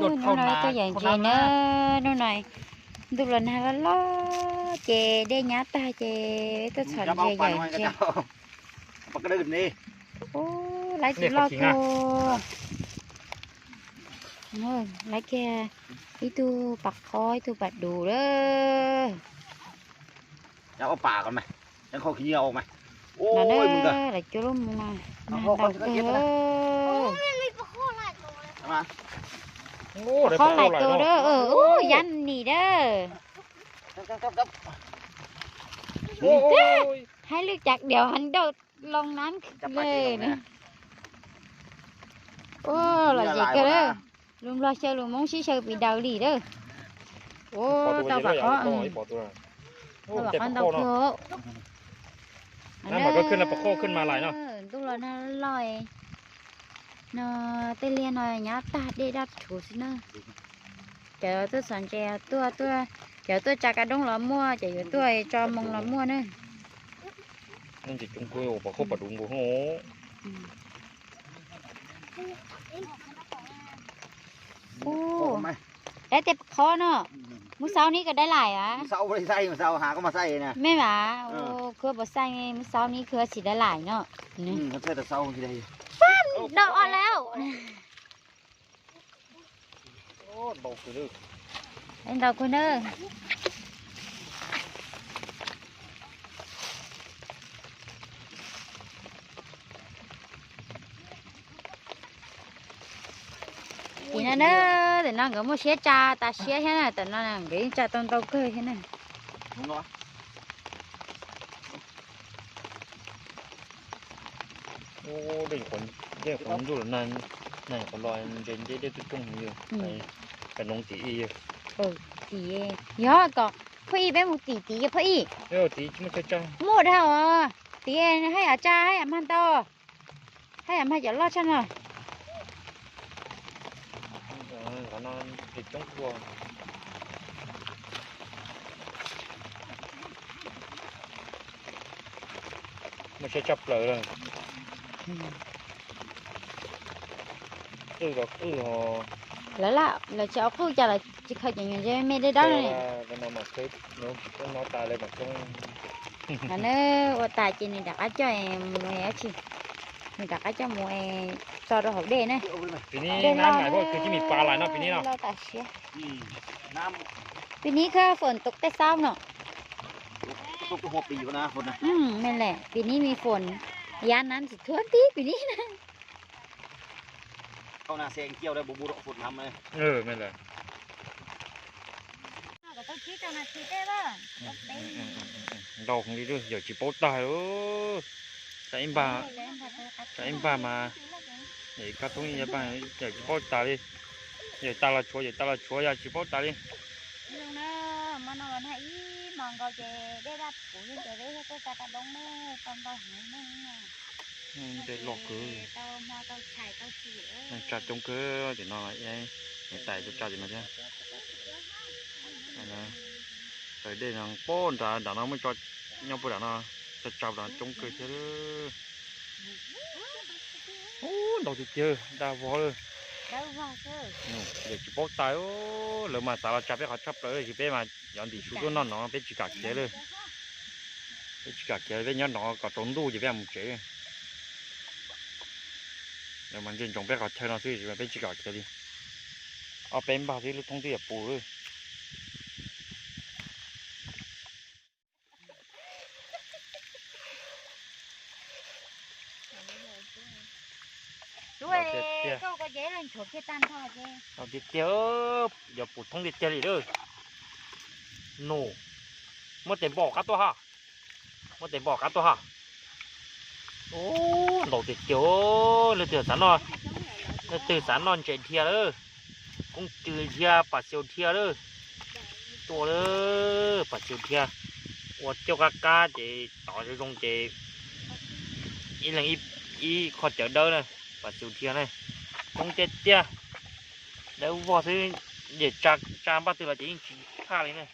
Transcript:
Hnub no tuaj yawm ntses na, hnub no ntuj los nag loj loj ces dej nyab tag ces tuaj txhom ntses yawm ntses. Ub, lawv tsis loj kawg. Lawv kiag ib tug pas qhob ib tug pas dus lawm. Lawv cua lub mus nag ntau kawg. Qhob lais tua da, ub, yab nim da. Hai lub cav diav mas nrauj loo nab le. Ua, lom zem kawg lawm. Lus Nplog xyaw lus Hmoob sib xyaw pis daws li lawm. Ua, tau pas qhob, tau pas qhob ntau kawg. Ntuj los nag loj no, tej liaj no nyab tag dej daj rhuav xwb na. Cov tuaj txhom ntses tuaj, cov tuaj tsa kab doob los muaj, cov yuav tuaj tso moo los muaj na. Ntses coob kawg, pas qhob pas dus nkaus. Dab tej qhob no, mus xaub nib ko dab laim a. Mej mas, khwb puas xaij, mus xaub nib khwb tsis dab laim no. Dau o lawm. Ntau kawg na. Tim no na, tam no nkawd muaj siab tsa tas siab thiab na, tam no nkawd yeej tsa tau ntau kawg thiab na. Dej qhuav ntuj los nag, nag qhuav los ntses dej dej tuaj coob heev li. Peb noog tim ib yog. Tim, yog kom phoj ib peb mus tim tim yog phoj ib. Tim tsis muaj chaw tsa. Muaj dhau os, tim haj yam tsa haj yam mag ntau. Haj yam mag cov loj tshaj no. Muaj siab tshaj plaws lawm. Qwj los qwj ho. Lawv lam, lawv tsis au qwj cas los tsis khaws cov nyuam ntses me dawb dawb li. Hnub no ua tas ces nws rov qab coj mus dab tsi, nws rov qab coj mus tso rau hauv dej na. Pis nib nab mais huaj kws tsis mis pas lais no pis nib no. Pis nib khab foom tus tej xaub no. Me le pis nib me foom, yav nab tsis thuab tib pis nib na. Ntau heev li, yawm tsis paub tag. Tsam ib npag, tsam ib npag mas, yawm kab thoob ib npag, yawm tsis paub tas li. Yawm tas los tshuav, yawm tas los tshuav, yawm tsis paub tas li. Ntses loj kawg, tsa coob kawg, tim no tais tsa tim no thiab. Taws dej no pab nram nram no muaj tso, nyob puag nram no, tsa tsa nram coob kawg thiab. Ub, ntau tiag tiag, daj vog lawm. Yawm tsis paub tas, lawv mas xav los tsa peb qhov tshaj plaws, tiam sis peb mas cov ntim su tuaj noj no peb tsis kam khiav lawm. Peb tsis kam khiav, peb nyob no kom tsaus ntuj ces peb mus tsev. Lawv mas ntsia ntsoov peb qhov chaw no xwb, peb tsis kam khiav li. Ob peb npag xwb lub thoob twb yuav puv lawm. Tiag tiag, yuav puv thoob tiag tiag li lawm. Nus, muab tes npog qab tuaj ha. Muab tes npog qab tuaj ha. Ub, ntaus tiag tiag, leej twg xav noj, leej twg xav noj ntses dhia lawm, koob cw dhia, pas xyaus dhia lawm. Tuaj lawm pas xyaus dhia, ua cauj qab qab ces tov zoo zoo ces ib leeg ib qho cawv dawb na, pas xyaus dhia na. Koob tiag tiag, dawb vog xwb, yawm tsa npaj twg los ces yeej tsis phaj li na.